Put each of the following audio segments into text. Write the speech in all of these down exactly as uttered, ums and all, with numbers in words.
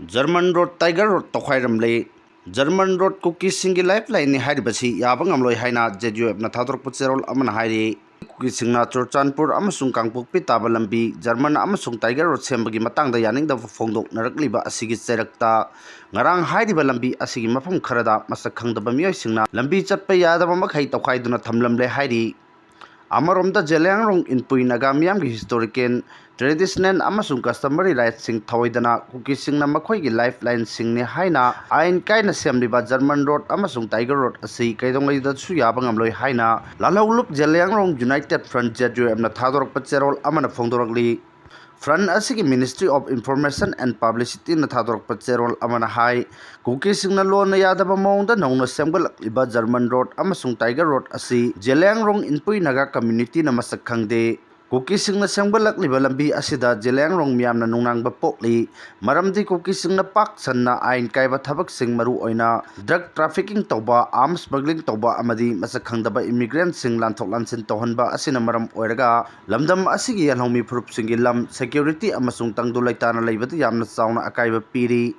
German road, tiger road ꯇꯧꯈꯥꯏꯔꯝꯂꯦ꯫ German road ꯀꯨꯀꯤꯁꯤꯡꯒꯤ life ꯂꯥꯏꯟꯅꯤ ꯍꯥꯏꯔꯤꯕꯁꯤ ꯌꯥꯕ ꯉꯝꯂꯣꯏ ꯍꯥꯏꯅ ꯖꯦ ꯌꯨ ꯑꯦꯐꯅ ꯊꯥꯗꯣꯔꯛꯄ ꯆꯦꯔꯣꯜ ꯑꯃꯅ ꯍꯥꯏꯔꯤ꯫ ꯀꯨꯀꯤꯁꯤꯡꯅ ꯆꯨꯔꯆꯥꯟꯄꯨꯔ ꯑꯃꯁꯨꯡ ꯀꯥꯡꯄꯣꯛꯄꯤ ꯇꯥꯕ ꯂꯝꯕꯤ ꯖꯔꯃꯟ ꯑꯃꯁꯨꯡ ꯇꯥꯏꯒꯔ ꯔꯣꯗ ꯁꯦꯝꯕꯒꯤ ꯃꯇꯥꯡꯗ ꯌꯥꯅꯤꯡꯗꯕ ꯐꯣꯡꯗꯣꯛꯅꯔꯛꯂꯤꯕ ꯑꯁꯤꯒꯤ ꯆꯩꯔꯛꯇ, ꯉꯔꯥꯡ ꯍꯥꯏꯔꯤꯕ ꯂꯝꯕꯤ ꯑꯁꯤꯒꯤ ꯃꯐꯝ ꯈꯔꯗ ꯃꯁꯛ ꯈꯪꯗꯕ ꯃꯤꯑꯣꯏꯁꯤꯡꯅ ꯂꯝꯕꯤ ꯆꯠꯄ ꯌꯥꯗꯕ ꯃꯈꯩ ꯇꯧꯈꯥꯏꯗꯨꯅ ꯊꯝꯂꯝꯂꯦ ꯍꯥꯏꯔꯤ꯫ ꯑꯃꯔꯣꯝꯗ, ꯖꯦꯂꯤꯌꯥꯡꯔꯣꯡ ꯏꯟꯄꯨꯏ ꯅꯥꯒꯥ ꯃꯤꯌꯥꯝꯒꯤ ꯍꯤꯁꯇꯣꯔꯤꯀꯦꯜ, ꯇ꯭ꯔꯦꯗꯤꯁꯅꯦꯜ ꯑꯃꯁꯨꯡ ꯀꯁꯇꯃꯔꯤ ꯔꯥꯏꯠꯁꯤꯡ ꯊꯧꯑꯣꯏꯗꯅ ꯀꯨꯀꯤꯁꯤꯡꯅ ꯃꯈꯣꯏꯒꯤ ꯂꯥꯏꯐ ꯂꯥꯏꯟꯁꯤꯡꯅꯤ ꯍꯥꯏꯅ ꯑꯥꯏꯟ ꯀꯥꯏꯅ ꯁꯦꯝꯂꯤꯕ ꯖꯔꯃꯟ ꯔꯣꯗ ꯑꯃꯁꯨꯡ ꯇꯥꯏꯒꯔ ꯔꯣꯗ ꯑꯁꯤ ꯀꯩꯗꯧꯉꯩꯗꯁꯨ ꯌꯥꯕ ꯉꯝꯂꯣꯏ ꯍꯥꯏꯅ ꯂꯥꯜꯍꯧꯂꯨꯞ Zeliangrong United front, J U ꯑꯦꯝꯅ ꯊꯥꯗꯣꯔꯛꯄ ꯆꯦꯔꯣꯜ ꯑꯃꯅ ꯐꯣꯡꯗꯣꯔꯛꯂꯤ꯫ ꯐ꯭ꯔꯟꯠ ꯑꯁꯤꯒꯤ Ministry of Information and Publicityꯅ ꯊꯥꯗꯣꯔꯛꯄ ꯆꯦꯔꯣꯜ ꯑꯃꯅ ꯍꯥꯏ, ꯀꯨꯀꯤꯁꯤꯡꯅ ꯂꯣꯟꯅ ꯌꯥꯗꯕ ꯃꯑꯣꯡꯗ ꯅꯧꯅ ꯁꯦꯝꯒꯠꯂꯛꯂꯤꯕ ꯖꯔꯃꯟ ꯔꯣꯗ ꯑꯃꯁꯨꯡ ꯇꯥꯏꯒꯔ ꯔꯣꯗ ꯑꯁꯤ ꯖꯦꯂꯤꯌꯥꯡꯔꯣꯡ ꯏꯟꯄꯨꯏ ꯅꯥꯒꯥ ꯀꯝꯃ꯭ꯌꯨꯅꯤꯇꯤꯅ ꯃꯁꯛ ꯈꯪꯗꯦ꯫ ꯀꯨꯀꯤꯁꯤꯡꯅ ꯁꯦꯝꯒꯠꯂꯛꯂꯤꯕ ꯂꯝꯕꯤ ꯑꯁꯤꯗ ꯖꯦꯂꯤꯌꯥꯡꯔꯣꯡ ꯃꯤꯌꯥꯝꯅ ꯅꯨꯡꯅꯥꯡꯕ ꯄꯣꯛꯂꯤ, ꯃꯔꯝꯗꯤ ꯀꯨꯀꯤꯁꯤꯡꯅ ꯄꯥꯛ ꯁꯟꯅ ꯑꯥꯏꯟ ꯀꯥꯏꯕ ꯊꯕꯛꯁꯤꯡ, ꯃꯔꯨꯑꯣꯏꯅ ꯗ꯭ꯔꯒ ꯇ꯭ꯔꯥꯐꯤꯀꯤꯡ ꯇꯧꯕ, ꯑꯥꯔꯝꯁ ꯁ꯭ꯃꯒ꯭ꯂꯤꯡ ꯇꯧꯕ ꯑꯃꯗꯤ ꯃꯁꯛ ꯈꯪꯗꯕ ꯏꯃꯤꯒ꯭ꯔꯦꯟꯠꯁꯤꯡ ꯂꯥꯟꯊꯣꯛ ꯂꯥꯟꯁꯤꯟ ꯇꯧꯍꯟꯕ ꯑꯁꯤꯅ ꯃꯔꯝ ꯑꯣꯏꯔꯒ ꯂꯝꯗꯝ ꯑꯁꯤꯒꯤ ꯌꯦꯜꯍꯧꯃꯤ ꯐꯨꯔꯨꯞꯁꯤꯡꯒꯤ ꯂꯝ, ꯁꯦꯀ꯭ꯌꯨꯔꯤꯇꯤ ꯑꯃꯁꯨꯡ ꯇꯪꯗꯨ ꯂꯩꯇꯥꯅ ꯂꯩꯕꯗ ꯌꯥꯝꯅ ꯆꯥꯎꯅ ꯑꯀꯥꯏꯕ ꯄꯤꯔꯤ꯫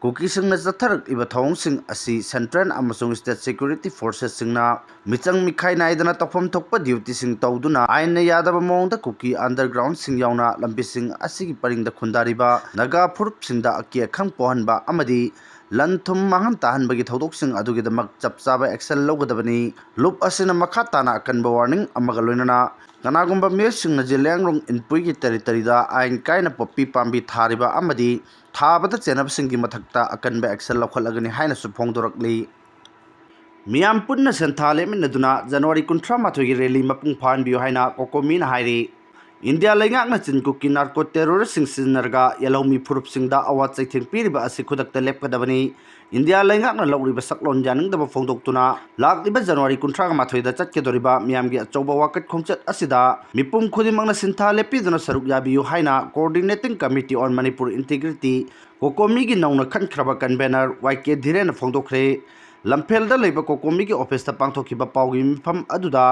ꯀꯨꯀꯤꯁꯤꯡꯅ ꯆꯠꯊꯔꯛꯂꯤꯕ ꯊꯧꯑꯣꯡꯁꯤꯡ ꯑꯁꯤ ꯁꯦꯟꯇ꯭ꯔꯦꯜ ꯑꯃꯁꯨꯡ ꯁ꯭ꯇꯦꯠ ꯁꯦꯀ꯭ꯌꯨꯔꯤꯇꯤ ꯐꯣꯔꯁꯦꯁꯁꯤꯡꯅ ꯃꯤꯆꯪ ꯃꯤꯈꯥꯏ ꯅꯥꯏꯗꯅ ꯇꯧꯐꯝ ꯊꯣꯛꯄ ꯗ꯭ꯌꯨꯇꯤꯁꯤꯡ ꯇꯧꯗꯨꯅ ꯑꯥꯏꯟꯅ ꯌꯥꯗꯕ ꯃꯑꯣꯡꯗ ꯀꯨꯀꯤ ꯑꯟꯗꯔꯒ꯭ꯔꯥꯎꯟꯁꯤꯡ ꯌꯥꯎꯅ ꯂꯝꯕꯤꯁꯤꯡ ꯑꯁꯤꯒꯤ ꯄꯔꯤꯡꯗ ꯈꯨꯟꯗꯥꯔꯤꯕ ꯅꯥꯒꯥ ꯐꯨꯔꯨꯞꯁꯤꯡꯗ ꯑꯀꯤ ꯑꯈꯪ ꯄꯣꯛꯍꯟꯕ ꯑꯃꯗꯤ ꯂꯟ ꯊꯨꯝ ꯃꯥꯡꯍꯟ ꯇꯥꯍꯟꯕꯒꯤ ꯊꯧꯗꯣꯛꯁꯤꯡ ꯑꯗꯨꯒꯤꯗꯃꯛ ꯆꯞ ꯆꯥꯕ ꯑꯦꯛꯁꯟ ꯂꯧꯒꯗꯕꯅꯤ꯫ ꯂꯨꯞ ꯑꯁꯤꯅ ꯃꯈꯥ ꯇꯥꯅ ꯑꯀꯟꯕ ꯋꯥꯔꯅꯤꯡ ꯑꯃꯒ ꯂꯣꯏꯅꯅ ꯀꯅꯥꯒꯨꯝꯕ ꯃꯤꯑꯣꯏꯁꯤꯡꯅ ꯖꯦꯂꯤꯌꯥꯡꯔꯣꯡ ꯏꯟꯄꯨꯏꯒꯤ ꯇꯦꯔꯤꯇꯣꯔꯤꯗ ꯑꯥꯏꯟ ꯀꯥꯏꯅ ꯄꯣꯄꯤ ꯄꯥꯝꯕꯤ ꯊꯥꯔꯤꯕ ꯑꯃꯗꯤ ꯊꯥꯕꯗ ꯆꯦꯟꯅꯕꯁꯤꯡꯒꯤ ꯃꯊꯛꯇ ꯑꯀꯟꯕ ꯑꯦꯛꯁꯟ ꯂꯧꯈꯠꯂꯒꯅꯤ ꯍꯥꯏꯅꯁꯨ ꯐꯣꯡꯗꯣꯔꯛꯂꯤ꯫ ꯃꯤꯌꯥꯝ ꯄꯨꯟꯅ ꯁꯦꯟꯊꯥ ꯂꯦꯞꯃꯤꯟꯅꯗꯨꯅ ꯖꯅꯋꯥꯔꯤ ꯀꯨꯟꯊ꯭ꯔꯥ ꯃꯥꯊꯣꯏꯒꯤ ꯔꯦꯂꯤ ꯃꯄꯨꯡ ꯐꯥꯍꯟꯕꯤꯌꯨ ꯍꯥꯏꯅ ꯀꯣꯀꯣꯃꯤꯅ ꯍꯥꯏꯔꯤ꯫ ꯏꯟꯗꯤꯌꯥ ꯂꯩꯉꯥꯛꯅ ꯆꯤꯟ ꯀꯨꯀꯤ ꯅꯥꯔꯀꯣ ꯇꯦꯔꯣꯔꯤꯁ꯭ꯠꯁꯤꯡ ꯁꯤꯖꯤꯟꯅꯔꯒ ꯌꯦꯜꯍꯧꯃꯤ ꯐꯨꯔꯨꯞꯁꯤꯡꯗ ꯑꯋꯥ ꯆꯩꯊꯦꯡ ꯄꯤꯔꯤꯕ ꯑꯁꯤ ꯈꯨꯗꯛꯇ ꯂꯦꯞꯀꯗꯕꯅꯤ꯫ ꯏꯟꯗꯤꯌꯥ ꯂꯩꯉꯥꯛꯅ ꯂꯧꯔꯤꯕ ꯁꯛꯂꯣꯟ ꯌꯥꯅꯤꯡꯗꯕ ꯐꯣꯡꯗꯣꯛꯇꯨꯅ ꯂꯥꯛꯂꯤꯕ ꯖꯅꯋꯥꯔꯤ ꯀꯨꯟꯊ꯭ꯔꯥꯒ ꯃꯥꯊꯣꯏꯗ ꯆꯠꯀꯗꯧꯔꯤꯕ ꯃꯤꯌꯥꯝꯒꯤ ꯑꯆꯧꯕ ꯋꯥꯀꯠ ꯈꯣꯡꯆꯠ ꯑꯁꯤꯗ ꯃꯤꯄꯨꯝ ꯈꯨꯗꯤꯡꯃꯛꯅ ꯁꯤꯟꯊꯥ ꯂꯦꯞꯄꯤꯗꯨꯅ ꯁꯔꯨꯛ ꯌꯥꯕꯤꯌꯨ ꯍꯥꯏꯅ Coordinating Committee on Manipur Integrity, ꯀꯣꯀꯣꯃꯤꯒꯤ ꯅꯧꯅ ꯈꯟꯈ꯭ꯔꯕ ꯀꯟꯚꯦꯅꯔ ꯋꯥꯏ ꯀꯦ ꯙꯤꯔꯦꯟꯅ ꯐꯣꯡꯗꯣꯛꯈ꯭ꯔꯦ꯫ ꯂꯝꯐꯦꯜꯗ ꯂꯩꯕ ꯀꯣꯀꯣꯃꯤꯒꯤ ꯑꯣꯐꯤꯁꯇ ꯄꯥꯡꯊꯣꯛꯈꯤꯕ ꯄꯥꯎꯒꯤ ꯃꯤꯐꯝ ꯑꯗꯨꯗ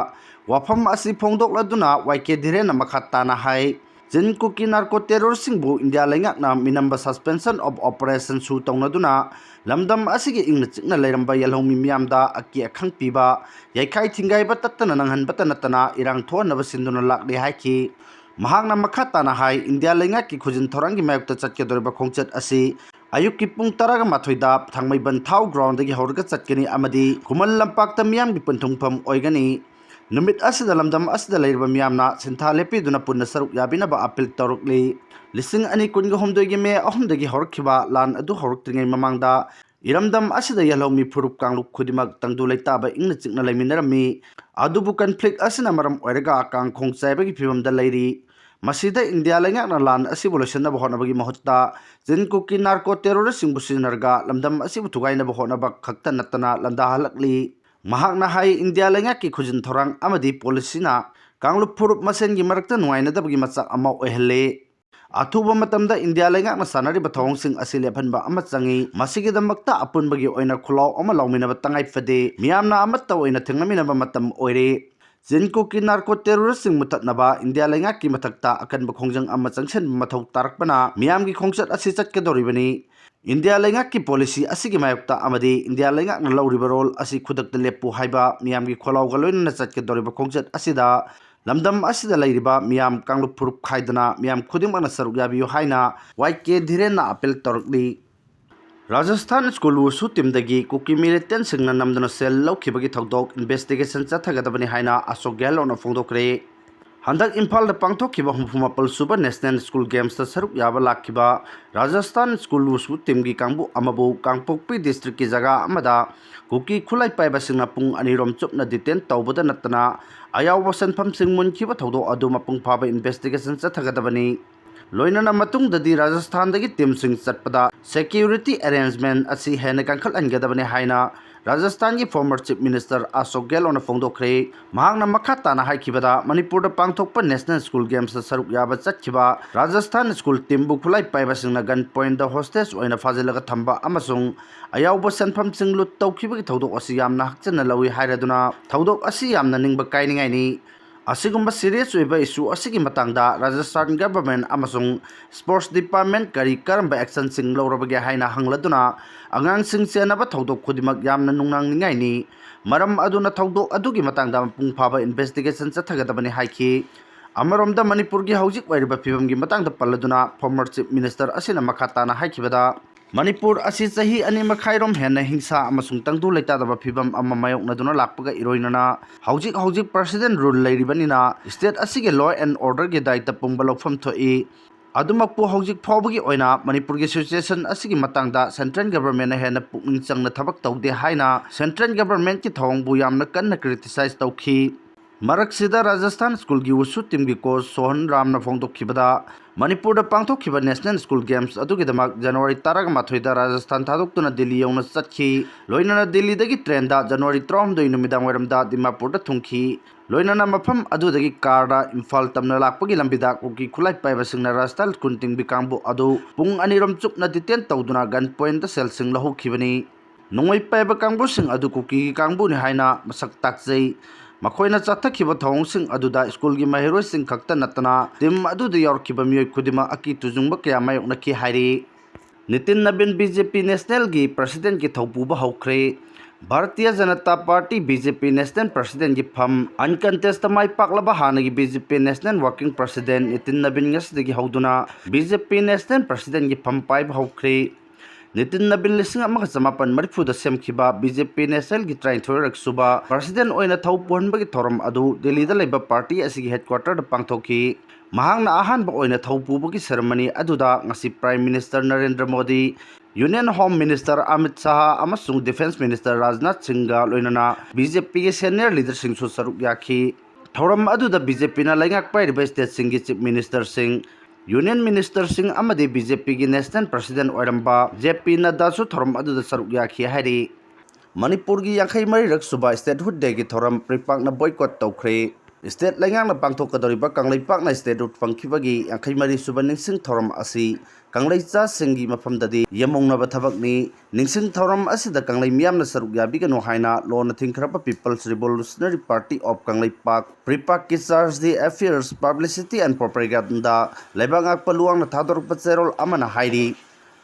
ꯋꯥꯐꯝ ꯑꯁꯤ ꯐꯣꯡꯗꯣꯛꯂꯗꯨꯅ ꯋꯥꯏ ꯀꯦ ꯙꯤꯔꯦꯟꯅ ꯃꯈꯥ ꯇꯥꯅ ꯍꯥꯏ, ꯆꯤꯟ ꯀꯨꯀꯤ ꯅꯥꯔꯀꯣ ꯇꯦꯔꯣꯔꯤꯁꯁꯤꯡꯕꯨ ꯏꯟꯗꯤꯌꯥ ꯂꯩꯉꯥꯛꯅ ꯃꯤꯅꯝꯕ suspension of operation ꯁꯨ ꯇꯧꯅꯗꯨꯅ ꯂꯝꯗꯝ ꯑꯁꯤꯒꯤ ꯏꯪꯅ ꯆꯤꯛꯅ ꯂꯩꯔꯝꯕ ꯌꯦꯜꯍꯧꯃꯤ ꯃꯤꯌꯥꯝꯗ ꯑꯀꯤ ꯑꯈꯪ ꯄꯤꯕ, ꯌꯩꯈꯥꯏ ꯊꯤꯡꯒꯥꯏꯕ ꯇꯠꯇꯅ ꯅꯪꯍꯟꯕꯇ ꯅꯠꯇꯅ ꯏꯔꯥꯡ ꯊꯣꯛꯍꯟꯅꯕ ꯁꯤꯟꯗꯨꯅ ꯂꯥꯛꯂꯤ ꯍꯥꯏꯈꯤ꯫ ꯃꯍꯥꯛꯅ ꯃꯈꯥ ꯇꯥꯅ ꯍꯥꯏ, ꯏꯟꯗꯤꯌꯥ ꯂꯩꯉꯥꯛꯀꯤ ꯈꯨꯖꯤꯟ ꯊꯧꯔꯥꯡꯒꯤ ꯃꯥꯌꯣꯛꯇ ꯆꯠꯀꯗꯧꯔꯤꯕ ꯈꯣꯡꯆꯠ ꯑꯁꯤ ꯑꯌꯨꯛꯀꯤ ꯄꯨꯡ ꯇꯔꯥꯒ ꯃꯥꯊꯣꯏꯗ ꯊꯥꯡꯃꯩꯕꯟ ꯊꯥꯎ ground ꯗꯒꯤ ꯍꯧꯔꯒ ꯆꯠꯀꯅꯤ ꯑꯃꯗꯤ ꯈꯨꯃꯟ ꯂꯝꯄꯥꯛꯇ ꯃꯤꯌꯥꯝꯒꯤ ꯄꯟꯊꯨꯡꯐꯝ ꯑꯣꯏꯒꯅꯤ꯫ ꯅꯨꯃꯤꯠ ꯑꯁꯤꯗ ꯂꯝꯗꯝ ꯑꯁꯤꯗ ꯂꯩꯔꯤꯕ ꯃꯤꯌꯥꯝꯅ ꯁꯤꯟꯊꯥ ꯂꯦꯞꯄꯤꯗꯨꯅ ꯄꯨꯟꯅ ꯁꯔꯨꯛ ꯌꯥꯕꯤꯅꯕ ꯑꯥꯄꯤꯜ ꯇꯧꯔꯛꯂꯤ꯫ ꯂꯤꯁꯤꯡ ꯑꯅꯤ ꯀꯨꯟꯒ ꯍꯨꯝꯗꯣꯏꯒꯤ ꯃꯦ ꯑꯍꯨꯝꯗꯒꯤ ꯍꯧꯔꯛꯈꯤꯕ ꯂꯥꯟ ꯑꯗꯨ ꯍꯧꯔꯛꯇ꯭ꯔꯤꯉꯩ ꯃꯃꯥꯡꯗ ꯏꯔꯝꯗꯝ ꯑꯁꯤꯗ ꯌꯦꯜꯍꯧꯃꯤ ꯐꯨꯔꯨꯞ ꯀꯥꯡꯂꯨꯞ ꯈꯨꯗꯤꯡꯃꯛ ꯇꯪꯗꯨ ꯂꯩꯇꯥꯕ ꯏꯪꯅ ꯆꯤꯛꯅ ꯂꯩꯃꯤꯟꯅꯔꯝꯃꯤ꯫ ꯑꯗꯨꯕꯨ conflict ꯑꯁꯤꯅ ꯃꯔꯝ ꯑꯣꯏꯔꯒ ꯀꯥꯡꯈꯣꯡ ꯆꯥꯏꯕꯒꯤ ꯐꯤꯕꯝꯗ ꯂꯩꯔꯤ꯫ ꯃꯁꯤꯗ ꯏꯟꯗꯤꯌꯥ ꯂꯩꯉꯥꯛꯅ ꯂꯥꯟ ꯑꯁꯤꯕꯨ ꯂꯣꯏꯁꯤꯟꯅꯕ ꯍꯣꯠꯅꯕꯒꯤ ꯃꯍꯨꯠꯇ ꯆꯤꯟ ꯀꯨꯀꯤ ꯅꯥꯔꯀꯣ ꯇꯦꯔꯣꯔꯤꯁꯁꯤꯡꯕꯨ ꯁꯤꯖꯤꯟꯅꯔꯒ ꯂꯝꯗꯝ ꯑꯁꯤꯕꯨ ꯊꯨꯒꯥꯏꯅꯕ ꯍꯣꯠꯅꯕ ꯈꯛꯇ ꯅꯠꯇꯅ ꯂꯥꯟꯗꯥꯍꯜꯂꯛꯂꯤ꯫ ꯃꯍꯥꯛꯅ ꯍꯥꯏ, ꯏꯟꯗꯤꯌꯥ ꯂꯩꯉꯥꯛꯀꯤ ꯈꯨꯖꯤꯟ ꯊꯧꯔꯥꯡ ꯑꯃꯗꯤ policy ꯅ ꯀꯥꯡꯂꯨꯞ ꯐꯨꯔꯨꯞ ꯃꯁꯦꯟꯒꯤ ꯃꯔꯛꯇ ꯅꯨꯡꯉꯥꯏꯅꯗꯕꯒꯤ ꯃꯆꯥꯛ ꯑꯃ ꯑꯣꯏꯍꯜꯂꯤ꯫ ꯑꯊꯨꯕ ꯃꯇꯝꯗ ꯏꯟꯗꯤꯌꯥ ꯂꯩꯉꯥꯛꯅ ꯁꯥꯟꯅꯔꯤꯕ ꯊꯧꯑꯣꯡꯁꯤꯡ ꯑꯁꯤ ꯂꯦꯞꯍꯟꯕ ꯑꯃ ꯆꯪꯏ꯫ ꯃꯁꯤꯒꯤꯗꯃꯛꯇ ꯑꯄꯨꯟꯕꯒꯤ ꯑꯣꯏꯅ ꯈꯨꯜꯂꯥꯎ ꯑꯃ ꯂꯥꯎꯃꯤꯟꯅꯕ ꯇꯉꯥꯏ ꯐꯗꯦ꯫ ꯃꯤꯌꯥꯝꯅ ꯑꯃꯠꯇ ꯑꯣꯏꯅ ꯊꯦꯡꯅꯃꯤꯟꯅꯕ ꯃꯇꯝ ꯑꯣꯏꯔꯦ꯫ ꯆꯤꯟ ꯀꯨꯀꯤ ꯅꯥꯔꯀꯣ ꯇꯦꯔꯣꯔꯤꯁꯁꯤꯡ ꯃꯨꯊꯠꯅꯕ ꯏꯟꯗꯤꯌꯥ ꯂꯩꯉꯥꯛꯀꯤ ꯃꯊꯛꯇ ꯑꯀꯟꯕ ꯈꯣꯡꯖꯪ ꯑꯃ ꯆꯪꯁꯤꯟꯕ ꯃꯊꯧ ꯇꯥꯔꯛꯄꯅ ꯃꯤꯌꯥꯝꯒꯤ ꯈꯣꯡꯆꯠ ꯑꯁꯤ ꯆꯠꯀꯗꯧꯔꯤꯕꯅꯤ꯫ ꯏꯟꯗꯤꯌꯥ ꯂꯩꯉꯥꯛꯀꯤ policy ꯑꯁꯤꯒꯤ ꯃꯥꯌꯣꯛꯇ ꯑꯃꯗꯤ ꯏꯟꯗꯤꯌꯥ ꯂꯩꯉꯥꯛꯅ ꯂꯧꯔꯤꯕ role ꯑꯁꯤ ꯈꯨꯗꯛꯇ ꯂꯦꯞꯄꯨ ꯍꯥꯏꯕ ꯃꯤꯌꯥꯝꯒꯤ ꯈꯣꯜꯂꯥꯎꯒ ꯂꯣꯏꯅꯅ ꯆꯠꯀꯗꯧꯔꯤꯕ ꯈꯣꯡꯆꯠ ꯑꯁꯤꯗ ꯂꯝꯗꯝ ꯑꯁꯤꯗ ꯂꯩꯔꯤꯕ ꯃꯤꯌꯥꯝ ꯀꯥꯡꯂꯨꯞ ꯐꯨꯔꯨꯞ ꯈꯥꯏꯗꯅ ꯃꯤꯌꯥꯝ ꯈꯨꯗꯤꯡꯃꯛꯅ ꯁꯔꯨꯛ ꯌꯥꯕꯤꯌꯨ ꯍꯥꯏꯅ ꯋꯥꯏ ꯀꯦ ꯙꯤꯔꯦꯟꯅ ꯑꯥꯄꯤꯜ ꯇꯧꯔꯛꯂꯤ꯫ ꯔꯥꯖꯁꯊꯥꯟ ꯁ꯭ꯀꯨꯜ ꯋꯨꯁꯨ ꯇꯤꯝꯗꯒꯤ ꯀꯨꯀꯤ ꯃꯤꯂꯤꯇꯦꯟꯁꯤꯡꯅ ꯅꯝꯗꯨꯅ ꯁꯦꯜ ꯂꯧꯈꯤꯕꯒꯤ ꯊꯧꯗꯣꯛ investigation ꯆꯠꯊꯒꯗꯕꯅꯤ ꯍꯥꯏꯅ ꯑꯁꯣꯛ ꯒꯦꯍꯂꯣꯠꯅ ꯐꯣꯡꯗꯣꯛꯈ꯭ꯔꯦ꯫ ꯍꯟꯗꯛ ꯏꯝꯐꯥꯜꯗ ꯄꯥꯡꯊꯣꯛꯈꯤꯕ ꯍꯨꯝꯐꯨ ꯃꯥꯄꯜ ꯁꯨꯕ National School Games ꯇ ꯁꯔꯨꯛ ꯌꯥꯕ ꯂꯥꯛꯈꯤꯕ ꯔꯥꯖꯁꯊꯥꯟ ꯁ꯭ꯀꯨꯜ ꯋꯨꯁꯨ ꯇꯤꯝꯒꯤ ꯀꯥꯡꯕꯨ ꯑꯃꯕꯨ ꯀꯥꯡꯄꯣꯛꯄꯤ district ꯀꯤ ꯖꯒꯥ ꯑꯃꯗ ꯀꯨꯀꯤ ꯈꯨꯠꯂꯥꯏ ꯄꯥꯏꯕꯁꯤꯡꯅ ꯄꯨꯡ ꯑꯅꯤꯔꯣꯝ ꯆꯨꯞꯅ detain ꯇꯧꯕꯗ ꯅꯠꯇꯅ ꯑꯌꯥꯎꯕ ꯁꯦꯟꯐꯝꯁꯤꯡ ꯃꯨꯟꯈꯤꯕ ꯊꯧꯗꯣꯛ ꯑꯗꯨ ꯃꯄꯨꯡ ꯐꯥꯕ investigation ꯆꯠꯊꯒꯗꯕꯅꯤ꯫ ꯂꯣꯏꯅꯅ ꯃꯇꯨꯡꯗꯗꯤ ꯔꯥꯖꯁꯊꯥꯟꯗꯒꯤ ꯇꯤꯝꯁꯤꯡ ꯆꯠꯄꯗ security arrangement ꯑꯁꯤ ꯍꯦꯟꯅ ꯀꯟꯈꯠꯍꯟꯒꯗꯕꯅꯤ ꯍꯥꯏꯅ ꯔꯥꯖꯁꯊꯥꯟꯒꯤ former Chief Minister ꯑꯁꯣꯛ ꯒꯦꯍꯂꯣꯠꯅ ꯐꯣꯡꯗꯣꯛꯈ꯭ꯔꯦ꯫ ꯃꯍꯥꯛꯅ ꯃꯈꯥ ꯇꯥꯅ ꯍꯥꯏꯈꯤꯕꯗ, ꯃꯅꯤꯄꯨꯔꯗ ꯄꯥꯡꯊꯣꯛꯄ National School Games ꯇ ꯁꯔꯨꯛ ꯌꯥꯕ ꯆꯠꯈꯤꯕ ꯔꯥꯖꯁꯊꯥꯟ ꯁ꯭ꯀꯨꯜ ꯇꯤꯝꯕꯨ ꯈꯨꯠꯂꯥꯏ ꯄꯥꯏꯕꯁꯤꯡꯅ gun point ꯇ hostage ꯑꯣꯏꯅ ꯐꯥꯖꯤꯜꯂꯒ ꯊꯝꯕ ꯑꯃꯁꯨꯡ ꯑꯌꯥꯎꯕ ꯁꯦꯟꯐꯝꯁꯤꯡ loot ꯇꯧꯈꯤꯕꯒꯤ ꯊꯧꯗꯣꯛ ꯑꯁꯤ ꯌꯥꯝꯅ ꯍꯛꯆꯟꯅ ꯂꯧꯏ ꯍꯥꯏꯔꯗꯨꯅ ꯊꯧꯗꯣꯛ ꯑꯁꯤ ꯌꯥꯝꯅ ꯅꯤꯡꯕ ꯀꯥꯏꯅꯤꯡꯉꯥꯏꯅꯤ꯫ ꯑꯁꯤꯒꯨꯝꯕ serious ꯑꯣꯏꯕ issue ꯑꯁꯤꯒꯤ ꯃꯇꯥꯡꯗ Rajasthan government ꯑꯃꯁꯨꯡ sports department ꯀꯔꯤ ꯀꯔꯝꯕ actionꯁꯤꯡ ꯂꯧꯔꯕꯒꯦ ꯍꯥꯏꯅ ꯍꯪꯂꯗꯨꯅ, ꯑꯉꯥꯡꯁꯤꯡ ꯆꯦꯟꯅꯕ ꯊꯧꯗꯣꯛ ꯈꯨꯗꯤꯡꯃꯛ ꯌꯥꯝꯅ ꯅꯨꯡꯅꯥꯡꯅꯤꯡꯉꯥꯏꯅꯤ꯫ ꯃꯔꯝ ꯑꯗꯨꯅ ꯊꯧꯗꯣꯛ ꯑꯗꯨꯒꯤ ꯃꯇꯥꯡꯗ ꯃꯄꯨꯡ ꯐꯥꯕ investigation ꯆꯠꯊꯒꯗꯕꯅꯤ ꯍꯥꯏꯈꯤ꯫ ꯑꯃꯔꯣꯝꯗ ꯃꯅꯤꯄꯨꯔꯒꯤ ꯍꯧꯖꯤꯛ ꯑꯣꯏꯔꯤꯕ ꯐꯤꯕꯝꯒꯤ ꯃꯇꯥꯡꯗ ꯄꯜꯂꯗꯨꯅ former chief minister ꯑꯁꯤꯅ ꯃꯈꯥ ꯇꯥꯅ ꯍꯥꯏꯈꯤꯕꯗ, ꯃꯅꯤꯄꯨꯔ ꯑꯁꯤ ꯆꯍꯤ ꯑꯅꯤ ꯃꯈꯥꯏꯔꯣꯝ ꯍꯦꯟꯅ ꯍꯤꯡꯁꯥ ꯑꯃꯁꯨꯡ ꯇꯪꯗꯨ ꯂꯩꯇꯥꯗꯕ ꯐꯤꯕꯝ ꯑꯃ ꯃꯥꯌꯣꯛꯅꯗꯨꯅ ꯂꯥꯛꯄꯒ ꯏꯔꯣꯏꯅꯅ ꯍꯧꯖꯤꯛ ꯍꯧꯖꯤꯛ president rule ꯂꯩꯔꯤꯕꯅꯤꯅ state ꯑꯁꯤꯒꯤ law and orderꯒꯤ ꯗꯥꯏꯇ ꯄꯨꯝꯕ ꯂꯧꯐꯝ ꯊꯣꯛꯏ꯫ ꯑꯗꯨꯃꯛꯄꯨ ꯍꯧꯖꯤꯛ ꯐꯥꯎꯕꯒꯤ ꯑꯣꯏꯅ ꯃꯅꯤꯄꯨꯔꯒꯤ situation ꯑꯁꯤꯒꯤ ꯃꯇꯥꯡꯗ central governmentꯅ ꯍꯦꯟꯅ ꯄꯨꯛꯅꯤꯡ ꯆꯪꯅ ꯊꯕꯛ ꯇꯧꯗꯦ ꯍꯥꯏꯅ central governmentꯀꯤ ꯊꯧꯑꯣꯡꯕꯨ ꯌꯥꯝꯅ ꯀꯟꯅ criticize ꯇꯧꯈꯤ꯫ ꯃꯔꯛꯁꯤꯗ Rajasthan schoolꯒꯤ wushu teamꯒꯤ coach ꯁꯣꯍꯟ ꯔꯥꯝꯅ ꯐꯣꯡꯗꯣꯛꯈꯤꯕꯗ, ꯃꯅꯤꯄꯨꯔꯗ ꯄꯥꯡꯊꯣꯛꯈꯤꯕ national school games ꯑꯗꯨꯒꯤꯗꯃꯛ January ꯇꯔꯥꯃꯥꯊꯣꯏꯗ Rajasthan ꯊꯥꯗꯣꯛꯇꯨꯅ ꯗꯤꯜꯂꯤ ꯌꯧꯅ ꯆꯠꯈꯤ꯫ ꯂꯣꯏꯅꯅ ꯗꯤꯜꯂꯤꯗꯒꯤ trainꯗ January ꯇꯔꯥꯍꯨꯝꯗꯣꯏ ꯅꯨꯃꯤꯗꯥꯡ ꯋꯥꯏꯔꯝꯗ ꯗꯤꯃꯥꯄꯨꯔꯗ ꯊꯨꯡꯈꯤ꯫ ꯂꯣꯏꯅꯅ ꯃꯐꯝ ꯑꯗꯨꯗꯒꯤ ꯀꯥꯔꯗ ꯏꯝꯐꯥꯜ ꯇꯝꯅ ꯂꯥꯛꯄꯒꯤ ꯂꯝꯕꯤꯗ ꯀꯨꯀꯤ ꯈꯨꯠꯂꯥꯏ ꯄꯥꯏꯕꯁꯤꯡꯅ Rajasthan school teamꯒꯤ ꯀꯥꯡꯕꯨ ꯑꯗꯨ ꯄꯨꯡ ꯑꯅꯤꯔꯣꯝ ꯆꯨꯞꯅ detain ꯇꯧꯗꯨꯅ gun pointꯗ ꯁꯦꯜꯁꯤꯡ ꯂꯧꯍꯧꯈꯤꯕꯅꯤ꯫ ꯅꯣꯡꯃꯩ ꯄꯥꯏꯕ ꯀꯥꯡꯕꯨꯁꯤꯡ ꯑꯗꯨ ꯀꯨꯀꯤꯒꯤ ꯀꯥꯡꯕꯨꯅꯤ ꯍꯥꯏꯅ ꯃꯁꯛ ꯇꯥꯛꯆꯩ꯫ ꯃꯈꯣꯏꯅ ꯆꯠꯊꯈꯤꯕ ꯊꯧꯑꯣꯡꯁꯤꯡ ꯑꯗꯨꯗ schoolꯒꯤ ꯃꯍꯩꯔꯣꯏꯁꯤꯡ ꯈꯛꯇ ꯅꯠꯇꯅ team ꯑꯗꯨꯗ ꯌꯥꯎꯔꯛꯈꯤꯕ ꯃꯤꯑꯣꯏ ꯈꯨꯗꯤꯡꯃꯛ ꯑꯀꯤ ꯇꯨꯖꯨꯡꯕ ꯀꯌꯥ ꯃꯥꯌꯣꯛꯅꯈꯤ ꯍꯥꯏꯔꯤ꯫ ꯅꯤꯇꯤꯟ ꯅꯕꯤꯟ BJP nationalꯒꯤ presidentꯀꯤ ꯊꯧ ꯄꯨꯕ ꯍꯧꯈ꯭ꯔꯦ꯫ Bharatiya Janata party BJP national presidentꯀꯤ ꯐꯝ uncontestꯇ ꯃꯥꯏ ꯄꯥꯛꯂꯕ ꯍꯥꯟꯅꯒꯤ BJP national working president Nitin ꯅꯕꯤꯟ ꯉꯁꯤꯗꯒꯤ ꯍꯧꯗꯨꯅ BJP national presidentꯀꯤ ꯐꯝ ꯄꯥꯏꯕ ꯍꯧꯈ꯭ꯔꯦ꯫ ꯅꯤꯇꯤꯟ ꯅꯕꯤꯟ ꯂꯤꯁꯤꯡ ꯑꯃꯒ ꯆꯃꯥꯄꯟ ꯃꯔꯤꯐꯨꯗ ꯁꯦꯝꯈꯤꯕ BJP nationalꯒꯤ ꯇꯔꯥꯅꯤꯊꯣꯏꯔꯛ ꯁꯨꯕ president ꯑꯣꯏꯅ ꯊꯧ ꯄꯨꯍꯟꯕꯒꯤ ꯊꯧꯔꯝ ꯑꯗꯨ ꯗꯤꯜꯂꯤꯗ ꯂꯩꯕ party ꯑꯁꯤꯒꯤ headquarterꯗ ꯄꯥꯡꯊꯣꯛꯈꯤ꯫ ꯃꯍꯥꯛꯅ ꯑꯍꯥꯟꯕ ꯑꯣꯏꯅ ꯊꯧ ꯄꯨꯕꯒꯤ ceremony ꯑꯗꯨꯗ ꯉꯁꯤ Prime Minister Narendra Modi, Union Home Minister Amit Shah ꯑꯃꯁꯨꯡ Defence Minister ꯔꯥꯖꯅꯥꯊ ꯁꯤꯡꯒ ꯂꯣꯏꯅꯅ BJPꯒꯤ senior leaderꯁꯤꯡꯁꯨ ꯁꯔꯨꯛ ꯌꯥꯈꯤ꯫ ꯊꯧꯔꯝ ꯑꯗꯨꯗ BJPꯅ ꯂꯩꯉꯥꯛ ꯄꯥꯏꯔꯤꯕ stateꯁꯤꯡꯒꯤ chief ministerꯁꯤꯡ, union ministerꯁꯤꯡ ꯑꯃꯗꯤ BJPꯒꯤ national president ꯑꯣꯏꯔꯝꯕ JP ꯅꯗ꯭ꯗꯥꯁꯨ ꯊꯧꯔꯝ ꯑꯗꯨꯗ ꯁꯔꯨꯛ ꯌꯥꯈꯤ ꯍꯥꯏꯔꯤ꯫ ꯃꯅꯤꯄꯨꯔꯒꯤ ꯌꯥꯡꯈꯩ ꯃꯔꯤꯔꯛ ꯁꯨꯕ statehood dayꯒꯤ ꯊꯧꯔꯝ ꯄ꯭ꯔꯤꯄꯥꯛꯅ boycott ꯇꯧꯈ꯭ꯔꯦ꯫ State ꯂꯩꯉꯥꯛꯅ ꯄꯥꯡꯊꯣꯛꯀꯗꯧꯔꯤꯕ ꯀꯪꯂꯩꯄꯥꯛꯅ statehood ꯐꯪꯈꯤꯕꯒꯤ ꯌꯥꯡꯈꯩ ꯃꯔꯤ ꯁꯨꯕ ꯅꯤꯡꯁꯤꯡ ꯊꯧꯔꯝ ꯑꯁꯤ ꯀꯪꯂꯩꯆꯥꯁꯤꯡꯒꯤ ꯃꯐꯝꯗꯗꯤ ꯌꯦꯃꯧꯅꯕ ꯊꯕꯛꯅꯤ꯫ ꯅꯤꯡꯁꯤꯡ ꯊꯧꯔꯝ ꯑꯁꯤꯗ ꯀꯪꯂꯩ ꯃꯤꯌꯥꯝꯅ ꯁꯔꯨꯛ ꯌꯥꯕꯤꯒꯅꯨ ꯍꯥꯏꯅ ꯂꯣꯟꯅ ꯊꯤꯡꯈ꯭ꯔꯕ People's Revolutionary Party of Kangleipak, PREPAK ꯀꯤ charge de affairs, publicity and propaganda, ꯂꯩꯕꯥꯛ ꯉꯥꯛꯄ ꯂꯨꯋꯥꯡꯅ ꯊꯥꯗꯣꯔꯛꯄ ꯆꯦꯔꯣꯜ ꯑꯃꯅ ꯍꯥꯏꯔꯤ꯫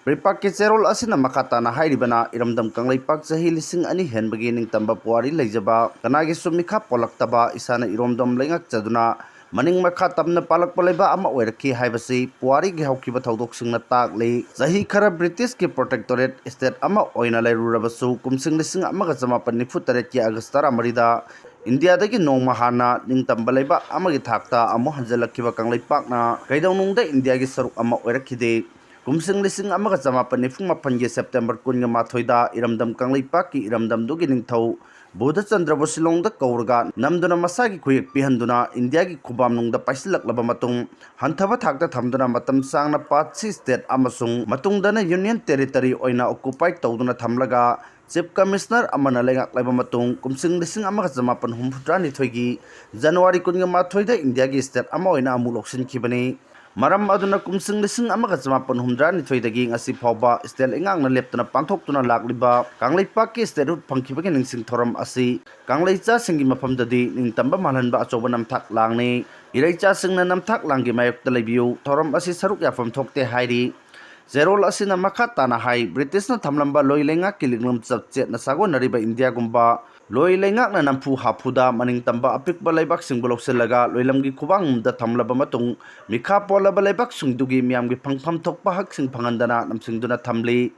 PREPAK ꯀꯤ ꯆꯦꯔꯣꯜ ꯑꯁꯤꯅ ꯃꯈꯥ ꯇꯥꯅ ꯍꯥꯏꯔꯤꯕꯅ, ꯏꯔꯝꯗꯝ ꯀꯪꯂꯩꯄꯥꯛ ꯆꯍꯤ ꯂꯤꯁꯤꯡ ꯑꯅꯤ ꯍꯦꯟꯕꯒꯤ ꯅꯤꯡꯇꯝꯕ ꯄꯨꯋꯥꯔꯤ ꯂꯩꯖꯕ, ꯀꯅꯥꯒꯤꯁꯨ ꯃꯤꯈꯥ ꯄꯣꯜꯂꯛꯇꯕ, ꯏꯁꯥꯅ ꯏꯔꯣꯝꯗꯣꯝ ꯂꯩꯉꯥꯛꯆꯗꯨꯅ ꯃꯅꯤꯡ ꯃꯈꯥ ꯇꯝꯅ ꯄꯥꯜꯂꯛꯄ ꯂꯩꯕꯥꯛ ꯑꯃ ꯑꯣꯏꯔꯛꯈꯤ ꯍꯥꯏꯕꯁꯤ ꯄꯨꯋꯥꯔꯤꯒꯤ ꯍꯧꯈꯤꯕ ꯊꯧꯗꯣꯛꯁꯤꯡꯅ ꯇꯥꯛꯂꯤ꯫ ꯆꯍꯤ ꯈꯔ British ꯀꯤ protectorate state ꯑꯃ ꯑꯣꯏꯅ ꯂꯩꯔꯨꯔꯕꯁꯨ, ꯀꯨꯝꯁꯤꯡ ꯂꯤꯁꯤꯡ ꯑꯃꯒ ꯆꯃꯥꯄꯟ ꯅꯤꯐꯨ ꯇꯔꯦꯠꯀꯤ August ꯇꯔꯥꯃꯔꯤꯗ ꯏꯟꯗꯤꯌꯥꯗꯒꯤ ꯅꯣꯡꯃ ꯍꯥꯟꯅ ꯅꯤꯡꯇꯝꯕ ꯂꯩꯕꯥꯛ ꯑꯃꯒꯤ ꯊꯥꯛꯇ ꯑꯃꯨꯛ ꯍꯟꯖꯤꯜꯂꯛꯈꯤꯕ ꯀꯪꯂꯩꯄꯥꯛꯅ ꯀꯩꯗꯧꯅꯨꯡꯗ ꯏꯟꯗꯤꯌꯥꯒꯤ ꯁꯔꯨꯛ ꯑꯃ ꯑꯣꯏꯔꯛꯈꯤꯗꯦ꯫ ꯀꯨꯝꯁꯤꯡ ꯂꯤꯁꯤꯡ ꯑꯃꯒ ꯆꯃꯥꯄꯟ ꯅꯤꯐꯨ ꯃꯥꯄꯟꯒꯤ September ꯀꯨꯟꯒ ꯃꯥꯊꯣꯏꯗ ꯏꯔꯝꯗꯝ ꯀꯪꯂꯩꯄꯥꯛꯀꯤ ꯏꯔꯝꯗꯝꯗꯨꯒꯤ ꯅꯤꯡꯊꯧ ꯕꯨꯙꯆꯟꯗ꯭ꯔꯕꯨ ꯁꯤꯂꯣꯡꯗ ꯀꯧꯔꯒ ꯅꯝꯗꯨꯅ ꯃꯁꯥꯒꯤ ꯈꯨꯌꯦꯛ ꯄꯤꯍꯟꯗꯨꯅ ꯏꯟꯗꯤꯌꯥꯒꯤ ꯈꯨꯕꯥꯝꯅꯨꯡꯗ ꯄꯥꯏꯁꯤꯜꯂꯛꯂꯕ ꯃꯇꯨꯡ, ꯍꯟꯊꯕ ꯊꯥꯛꯇ ꯊꯝꯗꯨꯅ ꯃꯇꯝ ꯁꯥꯡꯅ ꯄꯥꯠꯁꯤ state ꯑꯃꯁꯨꯡ ꯃꯇꯨꯡꯗꯅ Union Territory ꯑꯣꯏꯅ occupy ꯇꯧꯗꯨꯅ ꯊꯝꯂꯒ Chief Commissioner ꯑꯃꯅ ꯂꯩꯉꯥꯛꯂꯕ ꯃꯇꯨꯡ, ꯀꯨꯝꯁꯤꯡ ꯂꯤꯁꯤꯡ ꯑꯃꯒ ꯆꯃꯥꯄꯟ ꯍꯨꯝꯐꯨꯇꯔꯥꯅꯤꯊꯣꯏꯒꯤ January ꯀꯨꯟꯒ ꯃꯥꯊꯣꯏꯗ ꯏꯟꯗꯤꯌꯥꯒꯤ state ꯑꯃ ꯑꯣꯏꯅ ꯑꯃꯨꯛ ꯂꯧꯁꯤꯟꯈꯤꯕꯅꯤ꯫ ꯃꯔꯝ ꯑꯗꯨꯅ ꯀꯨꯝꯁꯤꯡ ꯂꯤꯁꯤꯡ ꯑꯃꯒ ꯆꯃꯥꯄꯟ ꯍꯨꯝꯐꯨꯇꯔꯥꯅꯤꯊꯣꯏꯗꯒꯤ ꯉꯁꯤ ꯐꯥꯎꯕ state ꯂꯩꯉꯥꯛꯅ ꯂꯦꯞꯇꯅ ꯄꯥꯡꯊꯣꯛꯇꯨꯅ ꯂꯥꯛꯂꯤꯕ ꯀꯪꯂꯩꯄꯥꯛꯀꯤ statehood ꯐꯪꯈꯤꯕꯒꯤ ꯅꯤꯡꯁꯤꯡ ꯊꯧꯔꯝ ꯑꯁꯤ ꯀꯪꯂꯩꯆꯥꯁꯤꯡꯒꯤ ꯃꯐꯝꯗꯗꯤ ꯅꯤꯡꯇꯝꯕ ꯃꯥꯜꯍꯟꯕ ꯑꯆꯧꯕ ꯅꯝꯊꯥꯛ ꯂꯥꯡꯅꯤ꯫ ꯏꯔꯩꯆꯥꯁꯤꯡꯅ ꯅꯝꯊꯥꯛ ꯂꯥꯡꯒꯤ ꯃꯥꯌꯣꯛꯇ ꯂꯩꯕꯤꯌꯨ, ꯊꯧꯔꯝ ꯑꯁꯤ ꯁꯔꯨꯛ ꯌꯥꯐꯝ ꯊꯣꯛꯇꯦ ꯍꯥꯏꯔꯤ꯫ ꯆꯦꯔꯣꯜ ꯑꯁꯤꯅ ꯃꯈꯥ ꯇꯥꯅ ꯍꯥꯏ, British ꯅ ꯊꯝꯂꯝꯕ ꯂꯣꯏ ꯂꯩꯉꯥꯛꯀꯤ ꯂꯤꯛꯂꯝ ꯆꯠꯆꯦꯠꯅ ꯁꯥꯒꯣꯟꯅꯔꯤꯕ ꯏꯟꯗꯤꯌꯥꯒꯨꯝꯕ ꯂꯣꯏ ꯂꯩꯉꯥꯛꯅ ꯅꯝꯐꯨ ꯍꯥꯐꯨꯗ ꯃꯅꯤꯡ ꯇꯝꯕ ꯑꯄꯤꯛꯄ ꯂꯩꯕꯥꯛꯁꯤꯡꯕꯨ ꯂꯧꯁꯤꯜꯂꯒ ꯂꯣꯏꯂꯝꯒꯤ ꯈꯨꯕꯥꯡꯗ ꯊꯝꯂꯕ ꯃꯇꯨꯡ, ꯃꯤꯈꯥ ꯄꯣꯜꯂꯕ ꯂꯩꯕꯥꯛꯁꯤꯡꯗꯨꯒꯤ ꯃꯤꯌꯥꯝꯒꯤ ꯐꯪꯐꯝ ꯊꯣꯛꯄ ꯍꯛꯁꯤꯡ ꯐꯪꯍꯟꯗꯅ ꯅꯝꯁꯤꯟꯗꯨꯅ ꯊꯝꯂꯤ꯫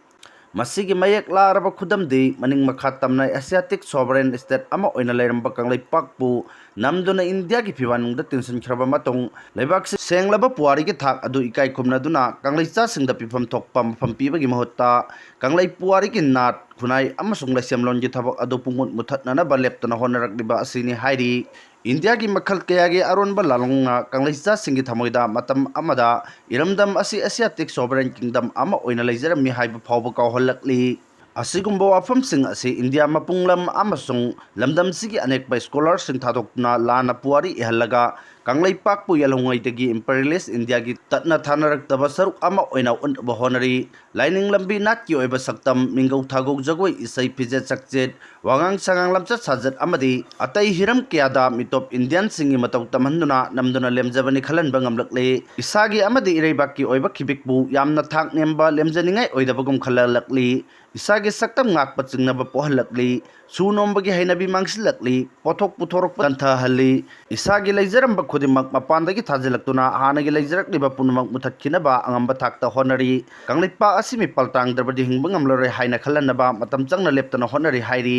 ꯃꯁꯤꯒꯤ ꯃꯌꯦꯛ ꯂꯥꯔꯕ ꯈꯨꯗꯝꯗꯤ ꯃꯅꯤꯡ ꯃꯈꯥ ꯇꯝꯅ Asiatic sovereign state ꯑꯃ ꯑꯣꯏꯅ ꯂꯩꯔꯝꯕ ꯀꯪꯂꯩꯄꯥꯛꯄꯨ ꯅꯝꯗꯨꯅ ꯏꯟꯗꯤꯌꯥꯒꯤ ꯐꯤꯕꯥꯟꯅꯨꯡꯗ ꯇꯤꯟꯁꯤꯟꯈ꯭ꯔꯕ ꯃꯇꯨꯡ, ꯂꯩꯕꯥꯛꯁꯤ ꯁꯦꯡꯂꯕ ꯄꯨꯋꯥꯔꯤꯒꯤ ꯊꯥꯛ ꯑꯗꯨ ꯏꯀꯥꯏ ꯈꯨꯝꯅꯗꯨꯅ ꯀꯪꯂꯩꯆꯥꯁꯤꯡꯗ ꯄꯤꯐꯝ ꯊꯣꯛꯄ ꯃꯐꯝ ꯄꯤꯕꯒꯤ ꯃꯍꯨꯠꯇ ꯀꯪꯂꯩ ꯄꯨꯋꯥꯔꯤꯒꯤ ꯅꯥꯠ, ꯈꯨꯟꯅꯥꯏ ꯑꯃꯁꯨꯡ ꯂꯩꯁꯦꯝꯂꯣꯟꯒꯤ ꯊꯕꯛ ꯑꯗꯨ ꯄꯨꯡꯃꯨꯠ ꯃꯨꯊꯠꯅꯅꯕ ꯂꯦꯞꯇꯅ ꯍꯣꯠꯅꯔꯛꯂꯤꯕ ꯑꯁꯤꯅꯤ ꯍꯥꯏꯔꯤ꯫ ꯏꯟꯗꯤꯌꯥꯒꯤ ꯃꯈꯜ ꯀꯌꯥꯒꯤ ꯑꯔꯣꯟꯕ ꯂꯥꯂꯣꯡꯅ ꯀꯪꯂꯩꯆꯥꯁꯤꯡꯒꯤ ꯊꯃꯣꯏꯗ ꯃꯇꯝ ꯑꯃꯗ ꯏꯔꯝꯗꯝ ꯑꯁꯤ Asiatic sovereign kingdom ꯑꯃ ꯑꯣꯏꯅ ꯂꯩꯖꯔꯝꯃꯤ ꯍꯥꯏꯕ ꯐꯥꯎꯕ ꯀꯥꯎꯍꯜꯂꯛꯂꯤ꯫ ꯑꯁꯤꯒꯨꯝꯕ ꯋꯥꯐꯝꯁꯤꯡ ꯑꯁꯤ ꯏꯟꯗꯤꯌꯥ ꯃꯄꯨꯡ ꯂꯝ ꯑꯃꯁꯨꯡ ꯂꯝꯗꯝꯁꯤꯒꯤ ꯑꯅꯦꯛꯄ ꯁ꯭ꯀꯣꯂꯔꯁꯤꯡ ꯊꯥꯗꯣꯛꯇꯨꯅ ꯂꯥꯟꯅ ꯄꯨꯋꯥꯔꯤ ꯏꯍꯜꯂꯒ ꯀꯪꯂꯩꯄꯥꯛꯄꯨ ꯌꯦꯜꯍꯧꯉꯩꯗꯒꯤ ꯏꯝꯄꯔꯤꯌꯦꯂꯤꯁ ꯏꯟꯗꯤꯌꯥꯒꯤ ꯇꯠꯅ ꯊꯥꯅꯔꯛꯇꯕ ꯁꯔꯨꯛ ꯑꯃ ꯑꯣꯏꯅ ꯎꯠꯅꯕ ꯍꯣꯠꯅꯔꯤ꯫ ꯂꯥꯏꯅꯤꯡ ꯂꯝꯕꯤ, ꯅꯥꯠꯀꯤ ꯑꯣꯏꯕ ꯁꯛꯇꯝ, ꯃꯤꯡꯒꯧ ꯊꯥꯒꯧ ꯖꯒꯣꯏ, ꯏꯁꯩ, ꯐꯤꯖꯦꯠ ꯆꯥꯛꯆꯦꯠ, ꯋꯥꯉꯥꯡ ꯁꯉꯥꯡ, ꯂꯝꯆꯠ ꯁꯥꯖꯠ ꯑꯃꯗꯤ ꯑꯇꯩ ꯍꯤꯔꯝ ꯀꯌꯥꯗ ꯃꯤꯇꯣꯞ ꯏꯟꯗꯤꯌꯟꯁꯤꯡꯒꯤ ꯃꯇꯧ ꯇꯝꯍꯟꯗꯨꯅ ꯅꯝꯗꯨꯅ ꯂꯦꯝꯖꯕꯅꯤ ꯈꯜꯍꯟꯕ ꯉꯝꯂꯛꯂꯤ꯫ ꯏꯁꯥꯒꯤ ꯑꯃꯗꯤ ꯏꯔꯩꯕꯥꯛꯀꯤ ꯑꯣꯏꯕ ꯈꯤꯕꯤꯛꯄꯨ ꯌꯥꯝꯅ ꯊꯥꯛ ꯅꯦꯝꯕ ꯂꯦꯝꯖꯅꯤꯡꯉꯥꯏ ꯑꯣꯏꯗꯕꯒꯨꯝ ꯈꯜꯍꯜꯂꯛꯂꯤ꯫ ꯏꯁꯥꯒꯤ ꯁꯛꯇꯝ ꯉꯥꯛꯄ ꯆꯤꯡꯅꯕ ꯄꯣꯛꯍꯜꯂꯛꯂꯤ꯫ ꯁꯨ ꯅꯣꯝꯕꯒꯤ ꯍꯩꯅꯕꯤ ꯃꯥꯡꯁꯤꯜꯂꯛꯂꯤ꯫ ꯄꯣꯠꯊꯣꯛ ꯄꯨꯊꯣꯔꯛꯄ ꯍꯟꯊꯍꯜꯂꯤ꯫ ꯏꯁꯥꯒꯤ ꯂꯩꯖꯔꯝꯕ ꯈꯨꯗꯤꯡꯃꯛ ꯃꯄꯥꯟꯗꯒꯤ ꯊꯥꯖꯤꯜꯂꯛꯇꯨꯅ ꯍꯥꯟꯅꯒꯤ ꯂꯩꯖꯔꯛꯂꯤꯕ ꯄꯨꯝꯅꯃꯛ ꯃꯨꯊꯠꯈꯤꯅꯕ ꯑꯉꯝꯕ ꯊꯥꯛꯇ ꯍꯣꯠꯅꯔꯤ꯫ ꯀꯪꯂꯩꯄꯥꯛ ꯑꯁꯤ ꯃꯤꯄꯥꯜ ꯇꯥꯡꯗ꯭ꯔꯕꯗꯤ ꯍꯤꯡꯕ ꯉꯝꯂꯔꯣꯏ ꯍꯥꯏꯅ ꯈꯜꯍꯟꯅꯕ ꯃꯇꯝ ꯆꯪꯅ ꯂꯦꯞꯇꯅ ꯍꯣꯠꯅꯔꯤ ꯍꯥꯏꯔꯤ꯫